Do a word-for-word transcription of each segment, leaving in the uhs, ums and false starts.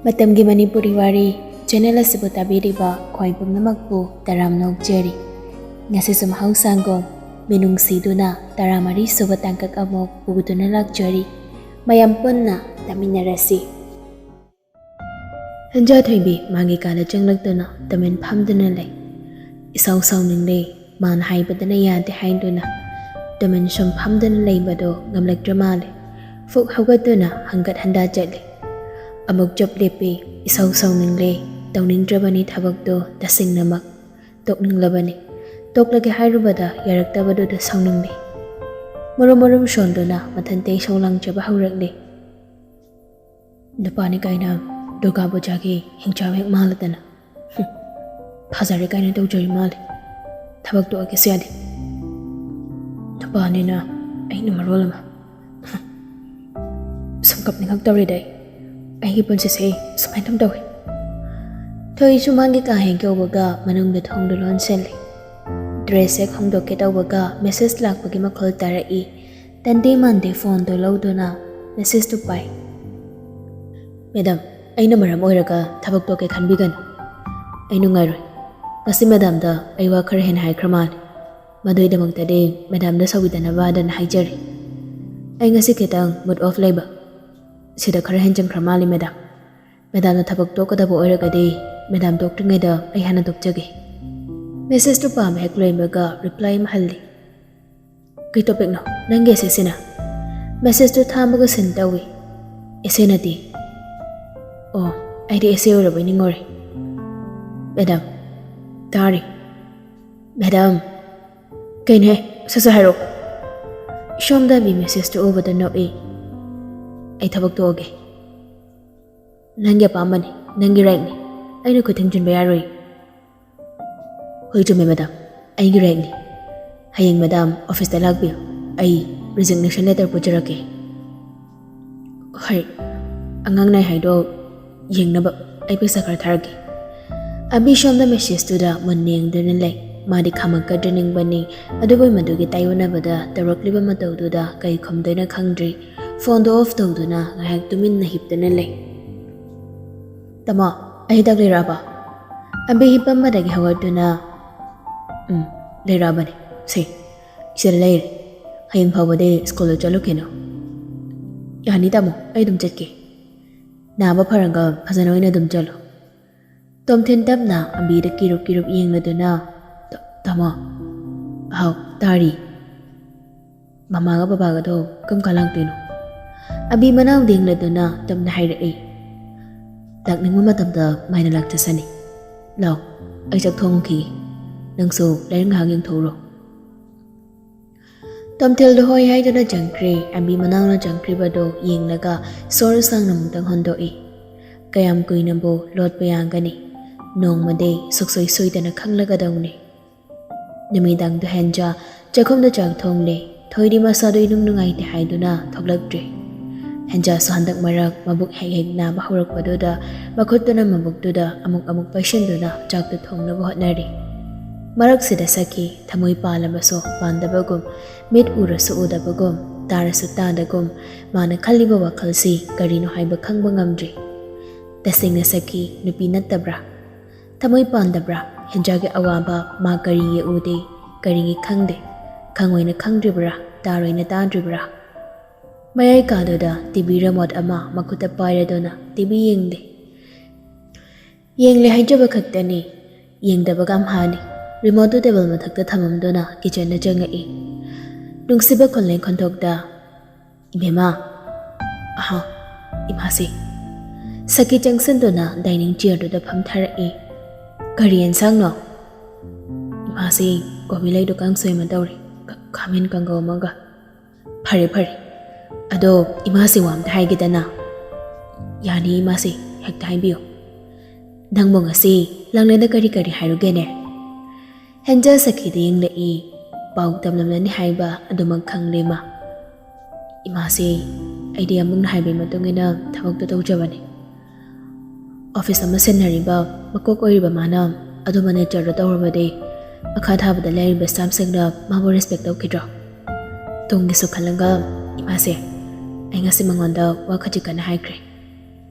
ꯃꯇꯝꯒꯤ ꯃꯅꯤꯄꯨꯔꯤ ꯋꯥꯔꯤ ꯆꯦꯅꯦꯜ ꯑꯁꯤꯕꯨ ꯇꯥꯕꯤꯔꯤꯕ ꯈ꯭ꯋꯥꯏ ꯄꯨꯝꯅꯃꯛꯄꯨ ꯇꯔꯥꯝꯅ ꯑꯣꯛꯆꯔꯤ꯫ ꯉꯁꯤꯁꯨ ꯃꯍꯧꯁꯥꯒꯨꯝ ꯃꯤꯅꯨꯡꯁꯤꯗꯨꯅ ꯇꯔꯥꯃꯔꯤ ꯁꯨꯕ ꯇꯥꯡꯀꯛ ꯑꯃꯨꯛ ꯄꯨꯗꯨꯅ ꯂꯥꯛꯆꯔꯤ꯫ ꯃꯌꯥꯝ ꯄꯨꯟꯅ ꯇꯥꯃꯤꯟꯅꯔꯁꯤ꯫ ꯍꯟꯖꯥꯊꯣꯏꯕꯤ ꯃꯥꯒꯤ ꯀꯥꯗ ꯆꯪꯂꯛꯇꯨꯅ ꯇꯨꯃꯤꯟ ꯐꯝꯗꯨꯅ ꯂꯩ꯫ ꯏꯁꯥꯎ ꯁꯥꯎꯅꯤꯡꯂꯦ꯫ ꯃꯥꯅ ꯍꯥꯏꯕꯗꯅ ꯌꯥꯗꯦ ꯍꯥꯏꯗꯨꯅ ꯇꯨꯃꯤꯟ ꯁꯨꯝ ꯐꯝꯗꯨꯅ ꯂꯩꯕꯗꯣ ꯉꯝꯂꯛꯇ꯭ꯔ ꯃꯥꯜꯂꯦ꯫ ꯐꯨꯛ ꯍꯧꯒꯠꯇꯨꯅ ꯍꯪꯒꯠ ꯍꯟꯗꯥ ꯆꯠꯂꯦ꯫ ꯑꯃꯨꯛ ꯆꯞ ꯂꯦꯞꯄꯤ꯫ ꯏꯁꯥꯎ ꯁꯥꯎꯅꯤꯡꯂꯦ꯫ ꯇꯧꯅꯤꯡꯗ꯭ꯔꯕꯅꯤ ꯊꯕꯛꯇꯣ ꯇꯁꯦꯡꯅꯃꯛ꯫ ꯇꯣꯛꯅꯤꯡꯂꯕꯅꯤ꯫ ꯇꯣꯛꯂꯒꯦ ꯍꯥꯏꯔꯨꯕꯗ ꯌꯥꯔꯛꯇꯕꯗꯨꯗ ꯁꯥꯎꯅꯤꯡꯂꯦ꯫ ꯃꯔꯨꯝ ꯃꯔꯨꯝ ꯁꯣꯟꯗꯨꯅ ꯃꯊꯟꯇ ꯏꯁꯧ ꯂꯥꯡꯖꯕ ꯍꯧꯔꯛꯂꯦ꯫ ꯅꯨꯄꯥꯅꯤ ꯀꯥꯏꯅ ꯗꯨꯔꯒꯥ ꯄꯨꯖꯥꯒꯤ ꯍꯤꯡꯆꯥꯕ ꯍꯦꯛ ꯃꯥꯜꯂꯗꯅ꯫ ꯍꯨꯝ, ꯐꯖꯔꯦ ꯀꯥꯏꯅ ꯇꯧꯖꯔꯤ ꯃꯥꯜꯂꯦ꯫ ꯊꯕꯛ ꯇꯣꯛꯑꯒꯦꯁꯨ ꯌꯥꯗꯦ꯫ ꯅꯨꯄꯥꯅꯤꯅ ꯑꯩꯅ ꯃꯔꯣꯜ ꯑꯃ꯫ ꯍꯨꯝ, ꯁꯨꯝ ꯀꯞꯅꯤꯡꯉꯛꯇꯧꯔꯤꯗ ꯑꯩ꯫ ꯑꯩꯒꯤ ꯄꯨꯟꯁꯤꯁꯦ ꯁꯨꯃꯥꯏꯅ ꯑꯗꯨꯝ ꯇꯧꯏ꯫ ꯊꯣꯏꯁꯨ ꯃꯥꯒꯤ ꯀꯥ ꯍꯦꯛ ꯌꯧꯕꯒ ꯃꯅꯨꯡꯗ ꯊꯣꯡꯗꯨ ꯂꯣꯟꯁꯤꯜꯂꯤ꯫ ꯗ꯭ꯔꯦꯁ ꯍꯦꯛ ꯍꯣꯡꯗꯣꯛꯀꯦ ꯇꯧꯕꯒ ꯃꯦꯁꯦꯖ ꯂꯥꯛꯄꯒꯤ ꯃꯈꯣꯜ ꯇꯥꯔꯛꯏ꯫ ꯇꯟꯗꯦ ꯃꯥꯟꯗꯦ ꯐꯣꯟꯗꯣ ꯂꯧꯗꯨꯅ ꯃꯦꯁꯦꯖꯇꯨ ꯄꯥꯏ꯫ "ꯃꯦꯗꯥꯝ, ꯑꯩꯅ ꯃꯔꯝ ꯑꯣꯏꯔꯒ ꯊꯕꯛ ꯇꯣꯛꯀꯦ ꯈꯟꯕꯤꯒꯅꯨ꯫ ꯑꯩ ꯅꯨꯡꯉꯥꯏꯔꯣꯏ꯫ ꯉꯁꯤ ꯃꯦꯗꯥꯝꯗ ꯑꯩ ꯋꯥ ꯈꯔ ꯍꯦꯟꯅ ꯍꯥꯏꯈ꯭ꯔ ꯃꯥꯜꯂꯦ꯫ ꯃꯗꯨꯒꯤꯗꯃꯛꯇꯗꯤ ꯃꯦꯗꯥꯝꯗ ꯁꯥꯎꯕꯤꯗꯅꯕ ꯑꯗꯨꯅ ꯍꯥꯏꯖꯔꯤ꯫ ꯑꯩ ꯉꯁꯤ ꯈꯤꯇꯪ mood off ꯂꯩꯕ꯫ ꯁꯤꯗ ꯈꯔ ꯍꯦꯟꯖꯤꯟꯈ꯭ꯔ ꯃꯥꯜꯂꯦ ꯃꯦꯗꯥꯝ꯫ ꯃꯦꯗꯥꯝꯅ ꯊꯕꯛ ꯇꯣꯛꯀꯗꯕ ꯑꯣꯏꯔꯒꯗꯤ ꯃꯦꯗꯥꯝ ꯇꯣꯛꯇ꯭ꯔꯤꯉꯩꯗ ꯑꯩ ꯍꯥꯟꯅ ꯇꯣꯛꯆꯒꯦ꯫" ꯃꯦꯁꯦꯖꯇꯨ ꯄꯥꯕ ꯍꯦꯛ ꯂꯣꯏꯕꯒ ꯔꯤꯄ꯭ꯂꯥꯏ ꯑꯃ ꯍꯜꯂꯤ꯫ "ꯀꯩ ꯇꯣꯄꯤꯛꯅꯣ ꯅꯪꯒꯤ ꯑꯦꯁꯦꯁꯤꯅ?" ꯃꯦꯁꯦꯖꯇꯨ ꯊꯥꯕꯒ ꯁꯤꯟ ꯇꯧꯏ꯫ "ꯑꯦꯁꯦ ꯅꯠꯇꯦ꯫" "ꯑꯣ, ꯑꯩꯗꯤ ꯑꯦꯁꯦ ꯑꯣꯏꯔꯕꯣꯏ ꯅꯤꯡꯉꯨꯔꯦ꯫" "ꯃꯦꯗꯥꯝ, ꯇꯥꯔꯤ꯫" "ꯃꯦꯗꯥꯝ, ꯀꯩꯅꯣꯍꯦ, ꯁꯠ ꯁꯠ ꯍꯥꯏꯔꯛꯑꯣ꯫" ꯁꯣꯝꯗ ꯃꯤ ꯃꯦꯁꯦꯖꯇꯨ ꯎꯕꯗ ꯅꯣꯛꯏ꯫ "ꯑꯩ ꯊꯕꯛ ꯇꯣꯛꯑꯒꯦ꯫ ꯅꯪꯒꯤ ꯑꯄꯥꯝꯕꯅꯤ, ꯅꯪꯒꯤ ꯔꯥꯏꯠꯅꯤ꯫ ꯑꯩꯅ ꯈꯨꯠ ꯊꯤꯡꯖꯤꯟꯕ ꯌꯥꯔꯣꯏ꯫" "ꯍꯣꯏ, ꯆꯨꯝꯃꯦ ꯃꯦꯗꯥꯝ, ꯑꯩꯒꯤ ꯔꯥꯏꯠꯅꯤ꯫ ꯍꯌꯦꯡ ꯃꯦꯗꯥꯝ ꯑꯣꯐꯤꯁꯇ ꯂꯥꯛꯄꯤꯌꯨ, ꯑꯩ ꯔꯤꯖꯤꯒꯅꯦꯁꯟ ꯂꯦꯇꯔ ꯄꯨꯖꯔꯛꯀꯦ꯫" "ꯍꯣꯏ, ꯑꯉꯥꯡ ꯅꯥꯏ ꯍꯥꯏꯗꯣ ꯌꯦꯡꯅꯕ ꯑꯩ ꯄꯩꯁꯥ ꯈꯔ ꯊꯥꯔꯛꯀꯦ꯫" ꯑꯕꯤ ꯁꯣꯝꯗ ꯃꯦꯁꯦꯖꯇꯨꯗ ꯃꯨꯟꯅ ꯌꯦꯡꯗꯨꯅ ꯂꯩ꯫ ꯃꯥꯗꯤ ꯈꯥꯝꯃꯛꯀꯗ꯭ꯔ ꯅꯤꯡꯕꯅꯤ, ꯑꯗꯨꯕꯨ ꯃꯗꯨꯒꯤ ꯇꯥꯏꯑꯣꯟꯅꯕꯗ ꯇꯧꯔꯛꯂꯤꯕ ꯃꯇꯧꯗꯨꯗ ꯀꯩ ꯈꯨꯝꯗꯣꯏꯅꯣ ꯈꯪꯗ꯭ꯔꯤ꯫ ꯐꯣꯟꯗꯣ ꯑꯣꯐ ꯇꯧꯗꯨꯅ ꯉꯥꯏꯍꯥꯛ ꯇꯨꯃꯤꯟꯅ ꯍꯤꯞꯇꯨꯅ ꯂꯩ꯫ "ꯇꯥꯃꯣ, ꯑꯩ ꯍꯤꯗꯥꯛ ꯂꯩꯔꯛꯑꯕ?" ꯑꯝꯕꯤ ꯍꯤꯞꯄꯝꯕꯗꯒꯤ ꯍꯧꯒꯠꯇꯨꯅ, "ꯎꯝ, ꯂꯩꯔꯛꯑꯕꯅꯦ꯫ ꯁꯦ, ꯁꯤꯗ ꯂꯩꯔꯦ꯫ ꯍꯌꯦꯡ ꯐꯥꯎꯕꯗꯤ ꯁ꯭ꯀꯨꯜꯗ ꯆꯠꯂꯨꯈꯤꯅꯨ꯫" "ꯌꯥꯅꯤ ꯇꯥꯃꯣ, ꯑꯩ ꯑꯗꯨꯝ ꯆꯠꯀꯦ꯫ ꯅꯥꯕ ꯐꯔꯒ ꯐꯖꯅ ꯑꯣꯏꯅ ꯑꯗꯨꯝ ꯆꯠꯂꯣ꯫" ꯇꯣꯝꯊꯤꯟ ꯇꯞꯅ ꯑꯝꯕꯤꯗ ꯀꯤꯔꯨꯞ ꯀꯤꯔꯨꯞ ꯌꯦꯡꯂꯗꯨꯅ, "ꯇꯥ-, ꯇꯥꯃꯣ꯫" "ꯍꯥꯎ, ꯇꯥꯔꯤ꯫" "ꯃꯃꯥꯒ ꯕꯕꯥꯒꯗꯣ ꯀꯔꯝ ꯀꯥꯟ ꯂꯥꯛꯇꯣꯏꯅꯣ?" ꯑꯝꯕꯤ ꯃꯅꯥꯎ ꯂꯦꯡꯂꯗꯨꯅ ꯇꯞꯅ ꯍꯥꯏꯔꯛꯏ꯫ "ꯂꯥꯛꯅꯤꯡꯕ ꯃꯇꯝꯗ ꯃꯥꯏꯅ ꯂꯥꯛꯆꯁꯅꯤ꯫ ꯂꯥꯎ, ꯑꯩ ꯆꯥꯛ ꯊꯣꯡꯉꯨꯈꯤꯒꯦ꯫ ꯅꯪꯁꯨ ꯂꯥꯏꯔꯤꯛ ꯉꯥꯏꯍꯥꯛ ꯌꯦꯡꯊꯣꯛꯎꯔꯣ꯫" ꯇꯣꯝꯊꯤꯜꯗꯣ ꯍꯣꯏ ꯍꯥꯏꯗꯨꯅ ꯆꯪꯈ꯭ꯔꯦ꯫ ꯑꯝꯕꯤ ꯃꯅꯥꯎꯅ ꯆꯪꯈ꯭ꯔꯤꯕꯗꯣ ꯌꯦꯡꯂꯒ ꯁꯣꯔ ꯁꯥꯡꯅ ꯑꯃꯨꯛꯇꯪ ꯍꯣꯟꯗꯣꯛꯏ꯫ ꯀꯌꯥꯝ ꯀꯨꯏꯅꯕꯨ ꯂꯣꯠꯄ ꯌꯥꯒꯅꯤ? ꯅꯣꯡꯃꯗꯤ ꯁꯨꯛꯁꯣꯏ ꯁꯣꯏꯗꯅ ꯈꯪꯂꯒꯗꯧꯅꯤ꯫ ꯅꯨꯃꯤꯗꯥꯡꯗ ꯍꯦꯟꯖꯥ ꯆꯥꯛꯈꯨꯝꯗ ꯆꯥꯛ ꯊꯣꯡꯂꯦ꯫ ꯊꯣꯏꯗꯤ ꯃꯁꯥꯗꯣ ꯏꯅꯨꯡ ꯅꯨꯡꯉꯥꯏꯇꯦ ꯍꯥꯏꯗꯨꯅ ꯊꯣꯛꯂꯛꯇ꯭ꯔꯦ꯫ ꯍꯦꯟꯖꯥꯁꯨ ꯍꯟꯗꯛ ꯃꯔꯛ ꯃꯕꯨꯛ ꯍꯦꯛ ꯍꯦꯛ ꯅꯥꯕ ꯍꯧꯔꯛꯄꯗꯨꯗ ꯃꯈꯨꯠꯇꯨꯅ ꯃꯕꯨꯛꯇꯨꯗ ꯑꯃꯨꯛ ꯑꯃꯨꯛ ꯄꯩꯁꯤꯟꯗꯨꯅ ꯆꯥꯛꯇꯨ ꯊꯣꯡꯅꯕ ꯍꯣꯠꯅꯔꯤ꯫ ꯃꯔꯛꯁꯤꯗ ꯁꯈꯤ ꯊꯃꯣꯏ ꯄꯥꯜꯂꯕꯁꯨ ꯄꯥꯟꯗꯕꯒꯨꯝ, ꯃꯤꯠ ꯎꯔꯁꯨ ꯎꯗꯕꯒꯨꯝ, ꯇꯥꯔꯁꯨ ꯇꯥꯗꯒꯨꯝ, ꯃꯥꯅ ꯈꯜꯂꯤꯕ ꯋꯥꯈꯜꯁꯤ ꯀꯔꯤꯅꯣ ꯍꯥꯏꯕ ꯈꯪꯕ ꯉꯝꯗ꯭ꯔꯤ꯫ ꯇꯁꯦꯡꯅ ꯁꯈꯤ ꯅꯨꯄꯤ ꯅꯠꯇꯕ꯭ꯔꯥ? ꯊꯃꯣꯏ ꯄꯥꯟꯗꯕ꯭ꯔꯥ? ꯍꯦꯟꯖꯥꯒꯤ ꯑꯋꯥꯕ ꯃꯥ ꯀꯔꯤꯒꯤ ꯎꯗꯦ? ꯀꯔꯤꯒꯤ ꯈꯪꯗꯦ? ꯈꯪꯉꯣꯏꯅ ꯈꯪꯗ꯭ꯔꯤꯕ꯭ꯔꯥ? ꯇꯥꯔꯣꯏꯅ ꯇꯥꯗ꯭ꯔꯤꯕ꯭ꯔꯥ? ꯃꯌꯥꯏ ꯀꯥꯗꯨꯗ ꯇꯤ ꯚꯤ ꯔꯤꯃꯣꯠ ꯑꯃ ꯃꯈꯨꯠꯇ ꯄꯥꯏꯔꯗꯨꯅ ꯇꯤ ꯚꯤ ꯌꯦꯡꯂꯤ꯫ ꯌꯦꯡꯂꯦ ꯍꯥꯏꯖꯕ ꯈꯛꯇꯅꯤ꯫ ꯌꯦꯡꯗꯕꯒ ꯑꯝꯍꯥꯅꯤ꯫ ꯔꯤꯃꯣꯠꯇꯨ ꯇꯦꯕꯜ ꯃꯊꯛꯇ ꯊꯝꯃꯝꯗꯨꯅ ꯀꯤꯆꯟꯗ ꯆꯪꯉꯛꯏ꯫ ꯅꯨꯡꯁꯤꯕ ꯈꯣꯟꯂꯦꯟ ꯈꯣꯟꯊꯣꯛꯇ, "ꯏꯕꯦꯝꯃ꯫" "ꯑꯍꯥ, ꯏꯃꯥꯁꯤ꯫" ꯁꯈꯤ ꯆꯪꯁꯤꯟꯗꯨꯅ ꯗꯥꯏꯅꯤꯡ ꯆꯤꯌꯔꯗꯨꯗ ꯐꯝꯊꯔꯛꯏ꯫ "ꯀꯔꯤ ꯑꯦꯟꯁꯥꯡꯅꯣ?" "ꯏꯃꯥꯁꯤ, ꯀꯣꯕꯤ ꯂꯩꯗꯨ ꯀꯥꯡꯁꯣꯏ ꯑꯃ ꯇꯧꯔꯤ, ꯈ-, ꯈꯥꯃꯦꯟ ꯀꯥꯡꯒꯧ ꯑꯃꯒ꯫" "ꯐꯔꯦ, ꯐꯔꯦ꯫ ꯑꯗꯣ ꯏꯃꯥꯁꯤ ꯋꯥ ꯑꯝꯇ ꯍꯥꯏꯒꯦꯗꯅ?" "ꯌꯥꯅꯤ ꯏꯃꯥꯁꯤ, ꯍꯦꯛꯇ ꯍꯥꯏꯕꯤꯌꯨ꯫ ꯅꯪꯕꯨ ꯉꯁꯤ ꯂꯥꯡꯂꯦꯟꯗ ꯀꯔꯤ ꯀꯔꯤ ꯍꯥꯏꯔꯨꯒꯦꯅꯦ?" ꯍꯦꯟꯖꯥ ꯁꯈꯤꯗ ꯌꯦꯡꯂꯛꯏ꯫ ꯄꯥꯎ ꯇꯝꯂꯝꯂꯅꯤ ꯍꯥꯏꯕ ꯑꯗꯨꯃꯛ ꯈꯪꯂꯦ ꯃꯥ꯫ "ꯏꯃꯥꯁꯤ, ꯑꯩꯗꯤ ꯑꯃꯨꯛꯅ ꯍꯥꯏꯕꯒꯤ ꯃꯇꯨꯡ ꯏꯟꯅ ꯊꯕꯛꯇꯣ ꯇꯧꯖꯕꯅꯤ꯫ ꯑꯣꯐꯤꯁ ꯑꯃ ꯁꯤꯟꯅꯔꯤꯕ ꯃꯀꯣꯛ ꯑꯣꯏꯔꯤꯕ ꯃꯥꯅ ꯑꯗꯨꯝꯕ ꯅꯦꯆꯔꯗꯣ ꯇꯧꯔꯕꯗꯤ ꯃꯈꯥ ꯊꯥꯕꯗ ꯂꯩꯔꯤꯕ ꯁ꯭ꯇꯥꯐꯁꯤꯡꯅ ꯃꯥꯕꯨ ꯔꯦꯁꯄꯦꯛ ꯇꯧꯈꯤꯗ꯭ꯔꯣ? ꯇꯨꯡꯒꯤꯁꯨ ꯈꯜꯂꯒ ꯏꯃꯥꯁꯦ, ꯑꯩ ꯉꯁꯤ ꯃꯉꯣꯟꯗ ꯋꯥ ꯈꯖꯤꯛ ꯀꯟꯅ ꯍꯥꯏꯈ꯭ꯔꯦ꯫"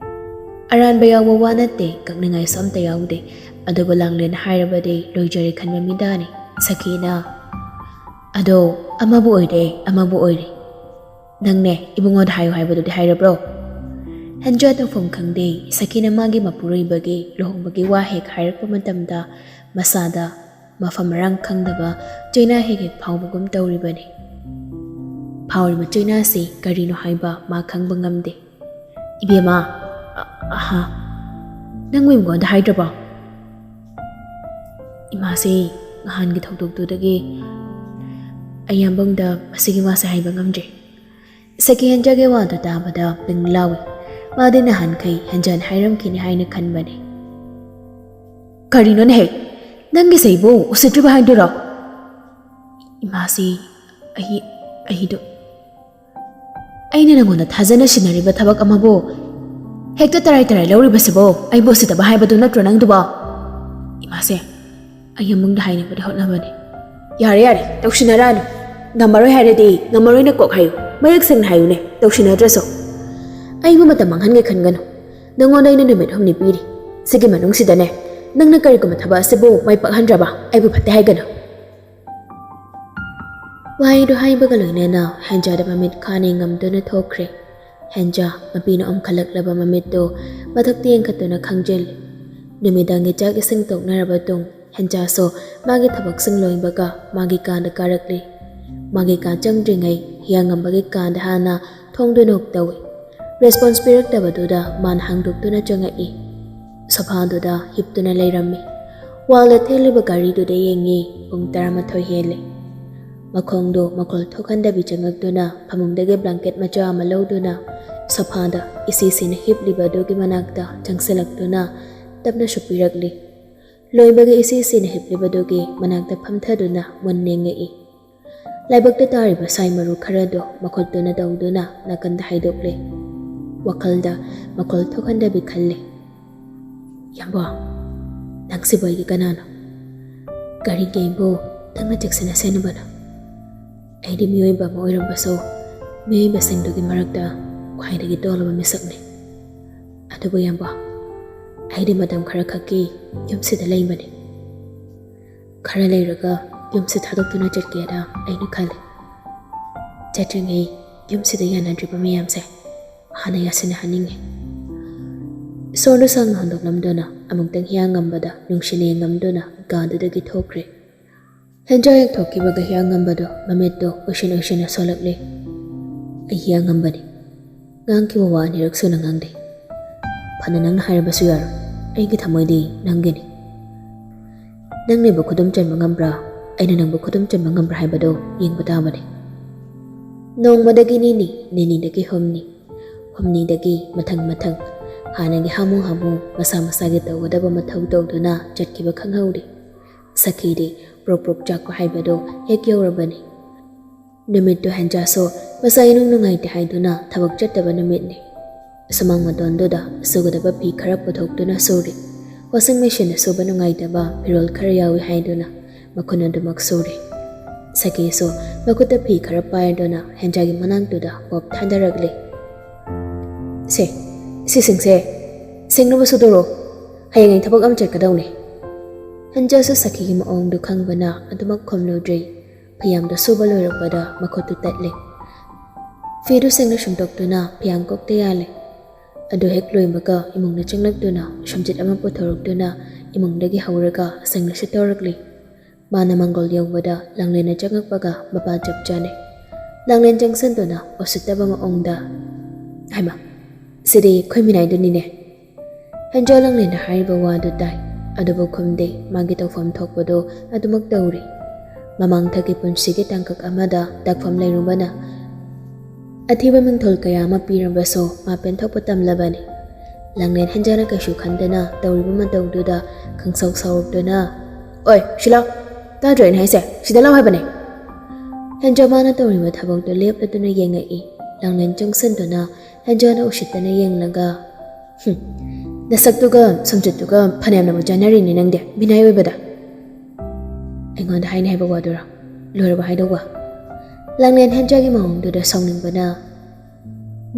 ꯑꯔꯥꯟꯕ ꯌꯥꯎꯕ ꯋꯥ ꯅꯠꯇꯦ, ꯀꯛꯅꯤꯡꯉꯥꯏꯁꯨ ꯑꯝꯇ ꯌꯥꯎꯗꯦ꯫ ꯑꯗꯨꯕꯨ ꯂꯥꯡꯂꯦꯟ ꯍꯥꯏꯔꯕꯗꯤ ꯂꯣꯏꯖꯔꯦ ꯈꯟꯕ ꯃꯤꯗꯥꯅꯤ꯫ ꯁꯈꯤꯅ, "ꯑꯗꯣ ꯑꯃꯕꯨ ꯑꯣꯏꯔꯦ, ꯑꯃꯕꯨ ꯑꯣꯏꯔꯦ꯫ ꯅꯪꯅꯦ ꯏꯕꯨꯡꯉꯣꯗ ꯍꯥꯏꯌꯨ ꯍꯥꯏꯕꯗꯨꯗꯤ ꯍꯥꯏꯔꯕ꯭ꯔꯣ?" ꯍꯦꯟꯖꯥ ꯇꯧꯐꯝ ꯈꯪꯗꯦ꯫ ꯁꯈꯤꯅ ꯃꯥꯒꯤ ꯃꯄꯨꯔꯣꯏꯕꯒꯤ ꯂꯨꯍꯣꯡꯕꯒꯤ ꯋꯥ ꯍꯦꯛ ꯍꯥꯏꯔꯛꯄ ꯃꯇꯝꯗ ꯃꯁꯥꯗ ꯃꯐꯝ ꯃꯔꯥꯡ ꯈꯪꯗꯕ ꯆꯩꯅꯥ ꯍꯦꯛ ꯍꯦꯛ ꯐꯥꯎꯕꯒꯨꯝ ꯇꯧꯔꯤꯕꯅꯤ꯫ ꯐꯥꯎꯔꯤꯕ ꯆꯩꯅꯥꯁꯤ ꯀꯔꯤꯅꯣ ꯍꯥꯏꯕ ꯃꯥ ꯈꯪꯕ ꯉꯝꯗꯦ꯫ "ꯏꯕꯦꯝꯃ, ꯑ-, ꯑꯍꯥ, ꯅꯪꯕꯨ ꯏꯕꯨꯡꯉꯣꯗ ꯍꯥꯏꯗ꯭ꯔꯕꯣ?" "ꯏꯃꯥꯁꯤ ꯅꯍꯥꯟꯒꯤ ꯊꯧꯗꯣꯛꯇꯨꯗꯒꯤ ꯑꯩ ꯌꯥꯝꯕꯨꯡꯗ ꯃꯁꯤꯒꯤ ꯋꯥꯁꯦ ꯍꯥꯏꯕ ꯉꯝꯗ꯭ꯔꯦ꯫" ꯁꯈꯤ ꯍꯦꯟꯖꯥꯒꯤ ꯋꯥꯗꯨ ꯇꯥꯕꯗ ꯄꯤꯡ ꯂꯥꯎꯏ꯫ ꯃꯥꯗꯤ ꯅꯍꯥꯟꯈꯩ ꯍꯦꯟꯖꯥꯅ ꯍꯥꯏꯔꯝꯈꯤꯅꯤ ꯍꯥꯏꯅ ꯈꯟꯕꯅꯤ꯫ "ꯀꯔꯤꯅꯣꯅꯦꯍꯦ? ꯅꯪꯒꯤꯁꯦ ꯏꯕꯨ ꯎꯁꯤꯠꯇ꯭ꯔꯤꯕ ꯍꯥꯏꯗꯨꯔꯣ?" "ꯏꯃꯥꯁꯤ, ꯑꯩ, ꯑꯩꯗꯣ, ꯑꯩꯅ ꯅꯪꯉꯣꯟꯗ ꯊꯥꯖꯅ ꯁꯤꯟꯅꯔꯤꯕ ꯊꯕꯛ ꯑꯃꯕꯨ ꯍꯦꯛꯇ ꯇꯔꯥꯏ ꯇꯔꯥꯏ ꯂꯧꯔꯤꯕꯁꯤꯕꯨ ꯑꯩꯕꯨ ꯎꯁꯤꯠꯇꯕ ꯍꯥꯏꯕꯗꯨ ꯅꯠꯇ꯭ꯔꯣ ꯅꯪꯗꯨꯕꯣ?" ꯏꯃꯥꯁꯦ, ꯑꯩ ꯏꯕꯨꯡꯗ ꯍꯥꯏꯅꯕꯗꯤ ꯍꯣꯠꯅꯕꯅꯤ꯫ "ꯌꯥꯔꯦ, ꯌꯥꯔꯦ, ꯇꯧꯁꯤꯟꯅꯔꯛꯑꯅꯨ꯫ ꯉꯝꯃꯔꯣꯏ ꯍꯥꯏꯔꯗꯤ ꯉꯝꯃꯔꯣꯏꯅ ꯀꯣꯛ ꯍꯥꯏꯌꯨ꯫ ꯃꯌꯦꯛ ꯁꯦꯡꯅ ꯍꯥꯏꯌꯨꯅꯦ, ꯇꯧꯁꯤꯟꯅꯗ꯭ꯔꯁꯨ꯫ ꯑꯩꯕꯨ ꯃꯇꯝ ꯃꯥꯡꯍꯟꯒꯦ ꯈꯟꯒꯅꯨ꯫ ꯅꯪꯉꯣꯟꯗ ꯑꯩꯅ ꯅꯨꯃꯤꯠ ꯍꯨꯝꯅꯤ ꯄꯤꯔꯤ꯫ ꯁꯤꯒꯤ ꯃꯅꯨꯡꯁꯤꯗꯅꯦ, ꯅꯪꯅ ꯀꯔꯤꯒꯨꯝꯕ ꯊꯕꯛ ꯑꯁꯤꯕꯨ ꯃꯥꯏ ꯄꯥꯛꯍꯟꯗ꯭ꯔꯕ ꯑꯩꯕꯨ ꯐꯠꯇꯦ ꯍꯥꯏꯒꯅꯨ꯫" ꯋꯥꯍꯩꯗꯨ ꯍꯥꯏꯕꯒ ꯂꯣꯏꯅꯅ ꯍꯦꯟꯖꯥꯗ ꯃꯃꯤꯠ ꯈꯥꯅꯤ ꯉꯝꯗꯨꯅ ꯊꯣꯛꯈ꯭ꯔꯦ꯫ ꯍꯦꯟꯖꯥ ꯃꯄꯤꯅ ꯑꯣꯝꯈꯠꯂꯛꯂꯕ ꯃꯃꯤꯠꯇꯨ ꯃꯊꯛꯇ ꯌꯦꯡꯈꯠꯇꯨꯅ ꯈꯪꯖꯤꯜꯂꯤ꯫ ꯅꯨꯃꯤꯗꯥꯡꯒꯤ ꯆꯥꯛ ꯏꯁꯤꯡ ꯇꯣꯛꯅꯔꯕ ꯇꯨꯡ ꯍꯦꯟꯖꯥꯁꯨ ꯃꯥꯒꯤ ꯊꯕꯛꯁꯤꯡ ꯂꯣꯏꯕꯒ ꯃꯥꯒꯤ ꯀꯥꯗ ꯀꯥꯔꯛꯂꯤ꯫ ꯃꯥꯒꯤ ꯀꯥ ꯆꯪꯗ꯭ꯔꯤꯉꯩ ꯍꯤꯌꯥꯡꯉꯝꯕꯒꯤ ꯀꯥꯗ ꯍꯥꯟꯅ ꯊꯣꯡꯗꯨ knock ꯇꯧꯏ꯫ Response ꯄꯤꯔꯛꯇꯕꯗꯨꯗ ꯃꯥꯅ ꯍꯥꯡꯗꯣꯛꯇꯨꯅ ꯆꯪꯉꯛꯏ꯫ ꯁꯣꯐꯥꯗꯨꯗ ꯍꯤꯞꯇꯨꯅ ꯂꯩꯔꯝꯃꯤ꯫ ꯋꯥꯜꯗ ꯊꯦꯠꯂꯤꯕ ꯘꯔꯤꯗꯨꯗ ꯌꯦꯡꯉꯤ, ꯄꯨꯡ ꯇꯔꯥꯃꯥꯊꯣꯏ ꯍꯦꯜꯂꯦ꯫ ꯃꯈꯣꯡꯗꯣ ꯃꯈꯣꯜ ꯊꯣꯛꯍꯟꯗꯕꯤ ꯆꯪꯉꯛꯇꯨꯅ ꯐꯃꯨꯡꯗꯒꯤ blanket ꯃꯆꯥ ꯑꯃ ꯂꯧꯗꯨꯅ ꯁꯣꯐꯥꯗ ꯏꯁꯤꯁꯤꯅ ꯍꯤꯞꯂꯤꯕ ꯑꯗꯨꯒꯤ ꯃꯅꯥꯛꯇ ꯆꯪꯁꯤꯜꯂꯛꯇꯨꯅ ꯇꯞꯅ ꯁꯨꯞꯄꯤꯔꯛꯂꯤ꯫ ꯂꯣꯏꯕꯒ ꯏꯁꯤꯁꯤꯅ ꯍꯤꯞꯂꯤꯕꯗꯨꯒꯤ ꯃꯅꯥꯛꯇ ꯐꯝꯊꯗꯨꯅ ꯃꯨꯟꯅ ꯌꯦꯡꯉꯛꯏ꯫ ꯂꯥꯏꯕꯛꯇ ꯇꯥꯔꯤꯕ ꯁꯥꯏ ꯃꯔꯨ ꯈꯔꯗꯣ ꯃꯈꯨꯠꯇꯨꯅ ꯇꯧꯗꯨꯅ ꯅꯥꯀꯟꯗ ꯍꯥꯏꯗꯣꯛꯂꯦ꯫ ꯋꯥꯈꯜꯗ ꯃꯈꯣꯜ ꯊꯣꯛꯍꯟꯗꯕꯤ ꯈꯜꯂꯦ, "ꯌꯥꯝꯕꯣ, ꯅꯪꯁꯤꯕꯨ ꯑꯩꯒꯤ ꯀꯅꯥꯅꯣ? ꯀꯔꯤꯒꯤ ꯑꯩꯕꯨ ꯅꯪꯅ ꯆꯦꯛꯁꯤꯟꯅ ꯁꯦꯟꯅꯕꯅꯣ? ꯑꯩꯗꯤ ꯃꯤꯑꯣꯏꯕ ꯑꯃ ꯑꯣꯏꯔꯝꯕꯁꯨ ꯃꯤꯑꯣꯏꯕꯁꯤꯡꯗꯨꯒꯤ ꯃꯔꯛꯇ ꯈ꯭ꯋꯥꯏꯗꯒꯤ ꯇꯣꯜꯂꯕ ꯃꯤꯁꯛꯅꯤ꯫ ꯑꯗꯨꯕꯨ ꯏꯌꯥꯝꯕ, ꯑꯩꯗꯤ ꯃꯇꯝ ꯈꯔ ꯈꯛꯀꯤ ꯌꯨꯝꯁꯤꯗ ꯂꯩꯕꯅꯤ꯫ ꯈꯔ ꯂꯩꯔꯒ ꯌꯨꯝꯁꯤ ꯊꯥꯗꯣꯛꯇꯨꯅ ꯆꯠꯀꯦꯅ ꯑꯩꯅ ꯈꯜꯂꯤ꯫ ꯆꯠꯇ꯭ꯔꯤꯉꯩ ꯌꯨꯝꯁꯤꯗ ꯌꯥꯅꯗ꯭ꯔꯤꯕ ꯃꯌꯥꯝꯁꯦ ꯍꯥꯟꯅ ꯌꯥꯁꯤꯟꯅꯍꯟꯅꯤꯡꯉꯤ꯫ ꯁꯣꯔꯗꯨ ꯁꯥꯡꯅ ꯍꯣꯟꯗꯣꯛꯂꯝꯗꯨꯅ ꯑꯃꯨꯛꯇꯪ ꯍꯤꯌꯥꯡꯉꯝꯕꯗ ꯅꯨꯡꯁꯤꯅ ꯌꯦꯡꯉꯝꯗꯨꯅ ꯀꯥꯗꯨꯗꯒꯤ ꯊꯣꯛꯈ꯭ꯔꯦ꯫ ꯍꯦꯟꯖꯥ ꯍꯦꯛ ꯊꯣꯛꯈꯤꯕꯒ ꯍꯤꯌꯥꯡꯉꯝꯕꯗꯣ ꯃꯃꯤꯠꯇꯣ ꯎꯏꯁꯤꯟ ꯎꯏꯁꯤꯟꯅ ꯁꯣꯜꯂꯛꯂꯦ꯫ "ꯑꯩ ꯍꯤꯌꯥꯡꯉꯝꯕꯅꯤ꯫ ꯉꯥꯡꯈꯤꯕ ꯋꯥ ꯑꯅꯤꯔꯛ ꯁꯨꯅ ꯉꯥꯡꯗꯦ꯫ ꯐꯅ ꯅꯪꯅ ꯍꯥꯏꯔꯕꯁꯨ ꯌꯥꯔꯣꯏ꯫ ꯑꯩꯒꯤ ꯊꯃꯣꯏꯗꯤ ꯅꯪꯒꯤꯅꯤ꯫ ꯅꯪꯅꯕꯨ ꯈꯨꯗꯨꯝ ꯆꯟꯕ ꯉꯝꯕ꯭ꯔꯥ, ꯑꯩꯅ ꯅꯪꯕꯨ ꯈꯨꯗꯨꯝ ꯆꯟꯕ ꯉꯝꯕ꯭ꯔꯥ ꯍꯥꯏꯕꯗꯣ ꯌꯦꯡꯕ ꯇꯥꯕꯅꯤ꯫ ꯅꯣꯡꯃꯗꯒꯤ ꯅꯤꯅꯤ, ꯅꯤꯅꯤꯗꯒꯤ ꯍꯨꯝꯅꯤ, ꯍꯨꯝꯅꯤꯗꯒꯤ ꯃꯊꯪ ꯃꯊꯪ ꯍꯥꯟꯅꯒꯤ ꯍꯥꯃꯨ ꯍꯥꯃꯨ ꯃꯁꯥ ꯃꯁꯥꯒꯤ ꯇꯧꯒꯗꯕ ꯃꯊꯧ ꯇꯧꯗꯨꯅ ꯆꯠꯈꯤꯕ ꯈꯪꯍꯧꯗꯦ꯫ ꯁꯈꯤꯗꯤ ꯄ꯭ꯔꯣꯛ ꯄ꯭ꯔꯣꯛ ꯆꯥꯛꯄ ꯍꯥꯏꯕꯗꯨ ꯍꯦꯛ ꯌꯧꯔꯕꯅꯤ꯫ ꯅꯨꯃꯤꯠꯇꯨ ꯍꯦꯟꯖꯥꯁꯨ ꯃꯁꯥ ꯏꯅꯨꯡ ꯅꯨꯡꯉꯥꯏꯇꯦ ꯍꯥꯏꯗꯨꯅ ꯊꯕꯛ ꯆꯠꯇꯕ ꯅꯨꯃꯤꯠꯅꯤ꯫ ꯁꯨꯃꯥꯡ ꯃꯇꯣꯟꯗꯨꯗ ꯁꯨꯒꯗꯕ ꯐꯤ ꯈꯔ ꯄꯨꯊꯣꯛꯇꯨꯅ ꯁꯨꯔꯤ꯫ ꯋꯥꯁꯤꯡ ꯃꯦꯁꯤꯟꯗ ꯁꯨꯕ ꯅꯨꯡꯉꯥꯏꯇꯕ ꯐꯤꯔꯣꯜ ꯈꯔ ꯌꯥꯎꯏ ꯍꯥꯏꯗꯨꯅ ꯃꯈꯨꯟ ꯑꯗꯨꯃꯛ ꯁꯨꯔꯤ꯫ ꯁꯈꯤꯁꯨ ꯃꯈꯨꯠꯇ ꯐꯤ ꯈꯔ ꯄꯥꯏꯗꯨꯅ ꯍꯦꯟꯖꯥꯒꯤ ꯃꯅꯥꯛꯇꯨꯗ ꯄꯣꯞ ꯊꯥꯗꯔꯛꯂꯤ꯫ "ꯁꯦ, ꯁꯤꯁꯤꯡꯁꯦ ꯁꯦꯡꯅꯕ ꯁꯨꯗꯣꯔꯣ꯫ ꯍꯌꯦꯡ ꯑꯩ ꯊꯕꯛ ꯑꯃ ꯆꯠꯀꯗꯧꯅꯤ꯫" ꯍꯦꯟꯖꯥꯁꯨ ꯁꯈꯤꯒꯤ ꯃꯑꯣꯡꯗꯨ ꯈꯪꯕꯅ ꯑꯗꯨꯃꯛ ꯈꯨꯝꯂꯨꯗ꯭ꯔꯤ꯫ ꯐꯤꯌꯥꯝꯗꯨ ꯁꯨꯕ ꯂꯣꯏꯔꯛꯄꯗ ꯃꯈꯨꯠꯇꯨ ꯇꯠꯂꯦ꯫ ꯐꯤꯗꯨ ꯁꯦꯡꯅ ꯁꯨꯝꯗꯣꯛꯇꯨꯅ ꯐꯤꯌꯥꯡ ꯀꯣꯛꯇ ꯌꯥꯜꯂꯦ꯫ ꯑꯗꯨ ꯍꯦꯛ ꯂꯣꯏꯕꯒ ꯏꯃꯨꯡꯗ ꯆꯪꯂꯛꯇꯨꯅ ꯁꯝꯖꯤꯠ ꯑꯃ ꯄꯨꯊꯣꯔꯛꯇꯨꯅ ꯏꯃꯨꯡꯗꯒꯤ ꯍꯧꯔꯒ ꯁꯦꯡꯅ ꯁꯤꯠꯇꯧꯔꯛꯂꯤ꯫ ꯃꯥꯅ ꯃꯪꯒꯣꯜ ꯌꯧꯕꯗ ꯂꯥꯡꯂꯦꯟꯅ ꯆꯪꯉꯛꯄꯒ ꯃꯄꯥ ꯆꯞ ꯆꯥꯅꯩ꯫ ꯂꯥꯡꯂꯦꯟ ꯆꯪꯁꯤꯟꯗꯨꯅ ꯎꯁꯤꯠꯇꯕ ꯃꯑꯣꯡꯗ, "ꯍꯩꯃꯥ, ꯁꯤꯗꯤ ꯑꯩꯈꯣꯏ ꯃꯤꯅꯥꯏꯗꯨꯅꯤꯅꯦ꯫" ꯍꯦꯟꯖꯥ ꯂꯥꯡꯂꯦꯟꯅ ꯍꯥꯏꯔꯤꯕ ꯋꯥꯗꯨ ꯇꯥꯏ, ꯑꯗꯨꯕꯨ ꯈꯨꯝꯗꯦ꯫ ꯃꯥꯒꯤ ꯇꯧꯐꯝ ꯊꯣꯛꯄꯗꯨ ꯑꯗꯨꯃꯛ ꯇꯧꯔꯤ꯫ ꯃꯃꯥꯡꯊꯛꯀꯤ ꯄꯨꯟꯁꯤꯒꯤ ꯇꯥꯡꯀꯛ ꯑꯃꯗ ꯇꯥꯛꯐꯝ ꯂꯩꯔꯨꯕꯅ ꯑꯊꯤꯕ ꯃꯤꯡꯊꯣꯜ ꯀꯌꯥ ꯑꯃ ꯄꯤꯔꯕꯁꯨ ꯃꯥ ꯄꯦꯟꯊꯣꯛꯄ ꯇꯝꯂꯕꯅꯤ꯫ ꯂꯥꯡꯂꯦꯟ ꯍꯦꯟꯖꯥꯅ ꯀꯩꯁꯨ ꯈꯟꯗꯅ ꯇꯧꯔꯤꯕ ꯃꯇꯧꯗꯨꯗ ꯈꯪꯁꯥꯎ ꯁꯥꯎꯔꯛꯇꯨꯅ, "ꯑꯣꯏ, ꯁꯤꯂꯥꯎ! ꯇꯥꯗ꯭ꯔꯣ ꯑꯩꯅ ꯍꯥꯏꯁꯦ? ꯁꯤꯗ ꯂꯥꯎ ꯍꯥꯏꯕꯅꯦ!" ꯍꯦꯟꯖꯥ ꯃꯥꯅ ꯇꯧꯔꯤꯕ ꯊꯕꯛꯇꯨ ꯂꯦꯞꯂꯗꯨꯅ ꯌꯦꯡꯉꯛꯏ꯫ ꯂꯥꯡꯂꯦꯟ ꯆꯪꯁꯤꯟꯗꯨꯅ ꯍꯦꯟꯖꯥꯅ ꯎꯁꯤꯠꯇꯅ ꯌꯦꯡꯂꯒ, "ꯍꯨꯝ, ꯅꯁꯛꯇꯨꯒ ꯁꯝꯆꯠꯇꯨꯒ ꯐꯅꯌꯥꯝꯅꯕꯨ ꯆꯥꯟꯅꯔꯤꯅꯦ ꯅꯪꯗꯤ, ꯃꯤꯅꯥꯏ ꯑꯣꯏꯕꯗ꯫" "ꯑꯩꯉꯣꯟꯗ ꯍꯥꯏꯅꯤ ꯍꯥꯏꯕ ꯋꯥꯗꯨꯔꯣ? ꯂꯣꯏꯔꯕ ꯍꯥꯏꯗꯧꯕ?" ꯂꯥꯡꯂꯦꯟ ꯍꯦꯟꯖꯥꯒꯤ ꯃꯑꯣꯡꯗꯨꯗ ꯁꯥꯎꯅꯤꯡꯕꯅ,